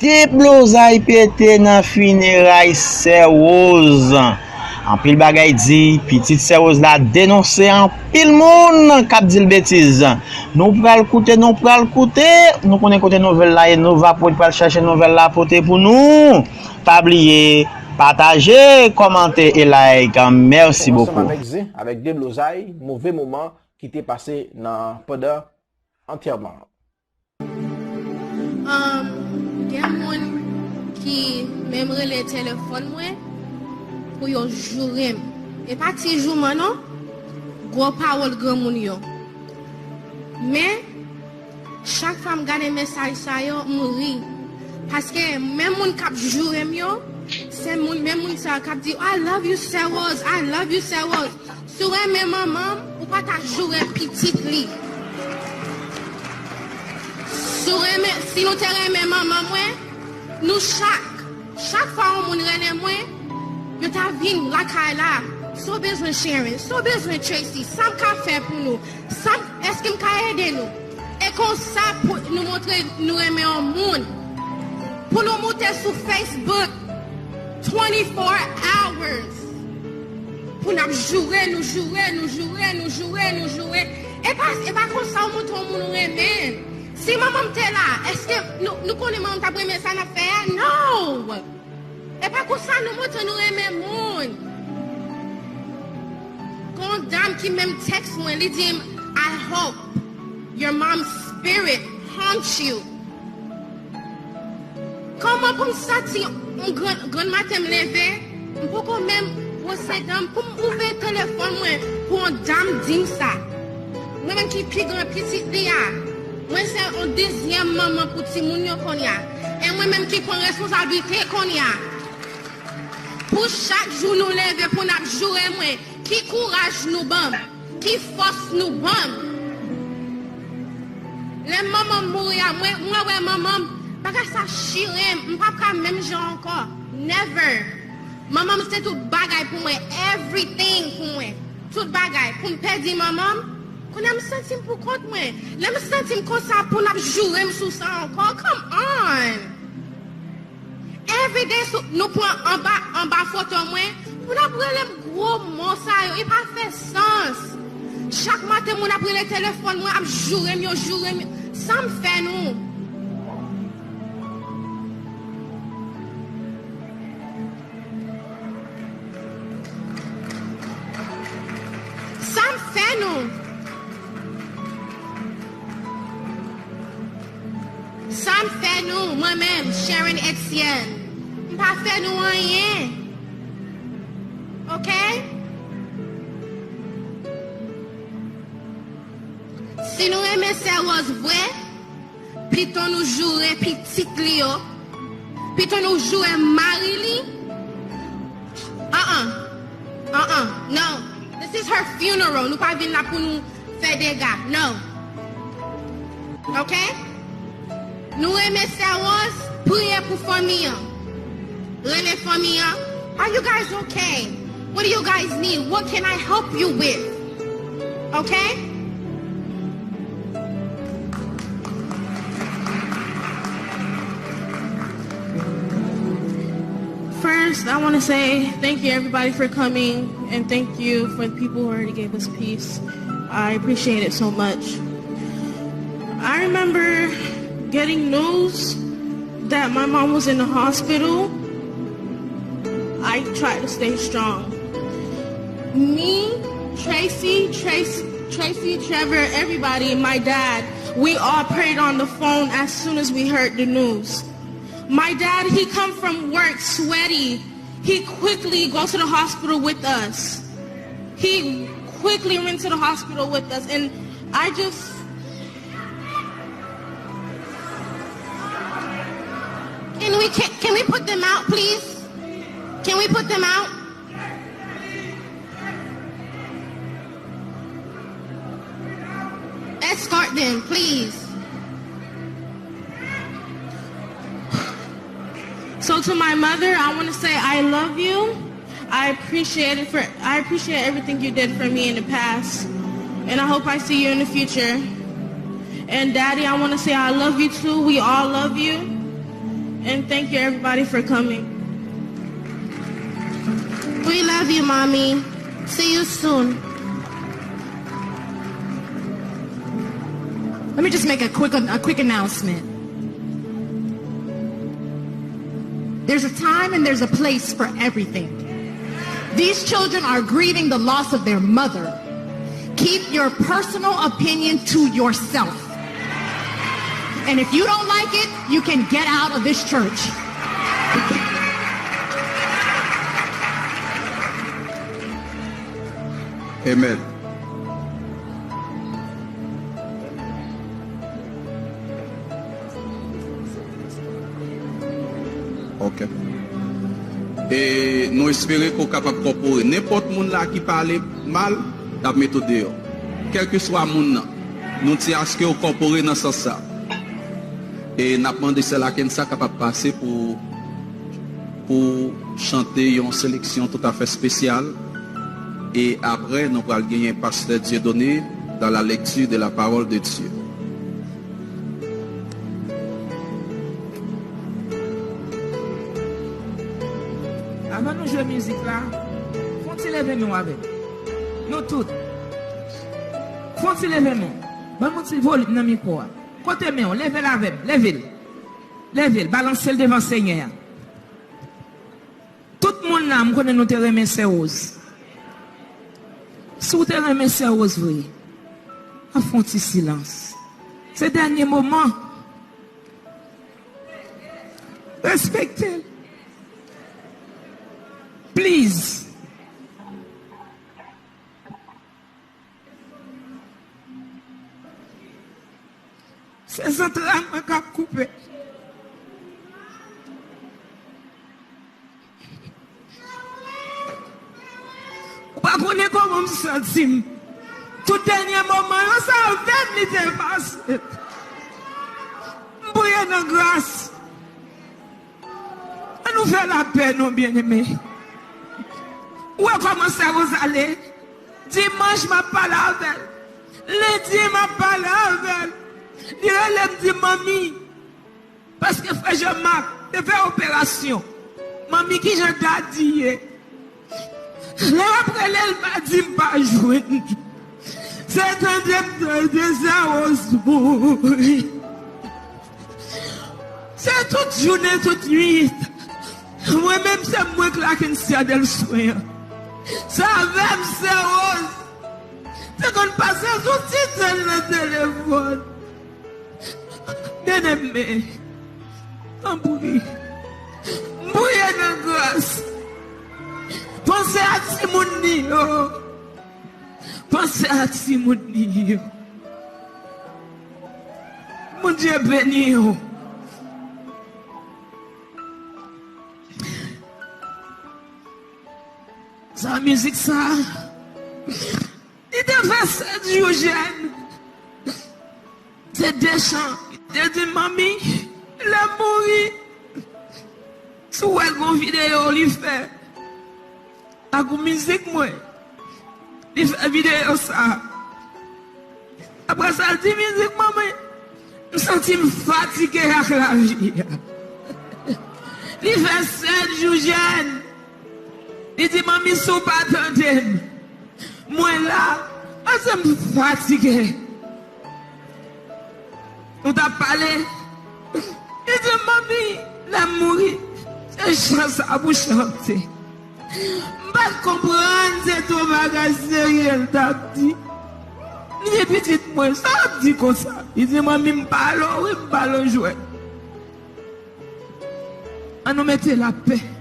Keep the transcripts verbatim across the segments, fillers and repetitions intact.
Deblozay pete nan fineray Sè Rose. Anpil bagay di, pitit Sè Rose la denonse anpil moun k ap di l betiz. Nou pral koute, nou pral koute. Nou konnen kote nouvèl la ye, Nova Prod pral chache nouvèl la pote pou nou. Pa bliye, pataje, kòmante e like. Mèsi bokou. Ansanm avèk zen, avèk deblozay, move moman ki te pase nan pandan antèman an. Um, gen moun ki menm rele telefòn mwen pou yo joure m. E pa ti jouman non, gwo pawòl granmoun yo. Men, chak fwa m gade mesaj sa yo, m ri. Paske menm moun k ap joure m yo, se moun, menm moun sa yo k ap di, "I love you, Sè Rose, I love you, Sè Rose." Si w renmen manman m, ou pa ta joure pitit li. Si w renmen, si nou te renmen manman mwen, nou chak, chak fwa yon moun rele mwen, yo ta vin lakay la. Sa w bezwen Sharon, sa w bezwen Tracy, sa m ka fè pou nou, sa m, èske m ka ede nou? E konsa pou nou montre nou renmen yon moun. Pou nou moute sou Facebook twenty-four hours. Pou n ap joure, nou joure, nou joure, nou joure, nou joure. E pa, e pa konsa w montre yon moun ou renmen. Si manman m te la, èske nou, nou konnen manman m t ap renmen sa n ap fè a? No! E pa konsa nou montre nou renmen moun. Gon dam ki menm tèks mwen, li di m, "I hope your mom's spirit haunts you." Kòman pou m santi yon grann, grann maten m leve, m poko menm bwose dan m, pou m ouvè telefòn mwen, pou yon dam di m sa. Mwen menm ki pi gran pitit li a, mwen se yon dezyèm manman pou timoun yo kounye a. E mwen menm ki pran responsablite kounye a. Pou chak jou nou leve pou n ap joure mwen, ki kouraj nou ban m, ki fòs nou ban m. Lè manman m mouri a, mwen, mwen wè manman m, bagay sa chire m, m p ap ka menm jan ankò. Never. Manman m se tout bagay pou mwen, everything pou mwen. Tout bagay. Pou m pèdi manman m, kounye a m santi m pou kont mwen. Lè m santi m konsa pou n ap joure m sou sa ankò, come on! Everyday sou, nou pran anba, anba foto mwen, moun ap rele m gwo mo sa yo, e pa fè sans. Chak maten moun ap rele telefòn mwen, ap joure m, yo joure m, sa m fè nou? Sa m fè nou? Sa m fè nou, mwen menm, Sharon Etienne? M pa fè nou anyen. Oke? Si nou renmen Sè Rose vre, pito nou joure pitit li yo, pito nou joure mari li. An an. An an. No. This is her funeral. Nou pa vin la pou nou fè dega. No. Oke? Nou renmen Sè Rose, priye pou fanmi an. Rele fanmi an. Are you guys okay? What do you guys need? What can I help you with? Okay? First, I want to say thank you everybody for coming, and thank you for the people who already gave us peace. I appreciate it so much. I remember getting news that my mom was in the hospital. I tried to stay strong. Me, Tracy, Tracy, Tracy, Trevor, everybody, my dad, we all prayed on the phone as soon as we heard the news. My dad, he come from work sweaty. He quickly go to the hospital with us. He quickly went to the hospital with us, and I just Can we, can, can we put them out, please? Can we put them out? Escort them, please. So to my mother, I want to say I love you. I appreciate it for I appreciate everything you did for me in the past. And I hope I see you in the future. And Daddy, I want to say I love you too. We all love you. And thank you, everybody, for coming. We love you, Mommy. See you soon. Let me just make a quick, a quick announcement. There's a time and there's a place for everything. These children are grieving the loss of their mother. Keep your personal opinion to yourself. And if you don't like it, you can get out of this church. Amen. Ok. E nou espere ke w kapab kòpore nenpòt moun la ki pale mal, n ap mete w deyò. Kèlkeswa moun nan, nou di aske w kòpore nan sans sa. E n ap mande sè Lakensa kapab pase pou, pou chante yon seleksyon toutafè espesyal. E apre, nou pral genyen Pastè Dieudonné dans la lecture de la parole de Dieu. Avan nou jwe mizik la, fè yon ti leve men w avè m. Nou tout. Fè yon ti leve men w. Ban m yon ti volim nan mikwo a. Kote men w? Leve l avè m. Leve l. Leve l. Balanse l devan Senyè a. Tout moun la, m konnen nou te renmen Sè Rose. Si w te renmen Sè Rose vre, a fè yon ti silans. Se dènye moman. Respekte l. Please. Se zantray mwen k ap koupe. Ou pa konnen kòman m santi m. Tout dènye moman yo, se avè m li te pase. M priye nan gras. Ann nou fè lapè non, byeneme. Ou wè kòman Sè Rose ale? Dimanch m ap pale avè l. Lendi m ap pale avè l. Li rele m di, "Manmi," paske frè Jean Marc te fè operasyon. "Manmi, kijan Dadi ye?" Lè m ap rele l madi, m pa jwenn. Se tande m tande Sè Rose mouri. Se tout jounen, tout nwit. Mwen menm, se mwen k lage n sèdèl swen an. Se avè m, Sè Rose te konn pase sou ti sèn nan telefòn. Byeneme, tanpri, m priye nan gras. Panse a timoun li yo. Panse a timoun li yo. Bondye beni w. Sa mizik sa, li te fè sèt jou jèn. Se Deschamps ki te di, "Manmi, lè m mouri, si w wè gon videyo li fè ak yon mizik mwen, li fè videyo sa." Apre sa, l di, "Mizik manmi, m santi m fatige ak lavi a." Li fè sèt jou jèn. Li di, "Manmi, si w pa tande m, mwen la, paske m fatige." Nou t ap pale. Li di, "Manmi, lè m mouri, se chan sa pou chante." M pa t konprann se t yon bagay serye l t ap di. M di, "Pitit mwen, sa w ap di konsa?" Li di, "Manmi, m pale w wi, m pale w jwèt." Ann nou mete lapè.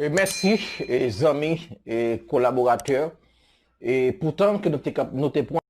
E mèsi, e zanmi, e kolaboratè. E poutan ke nou te, kap- nou te pran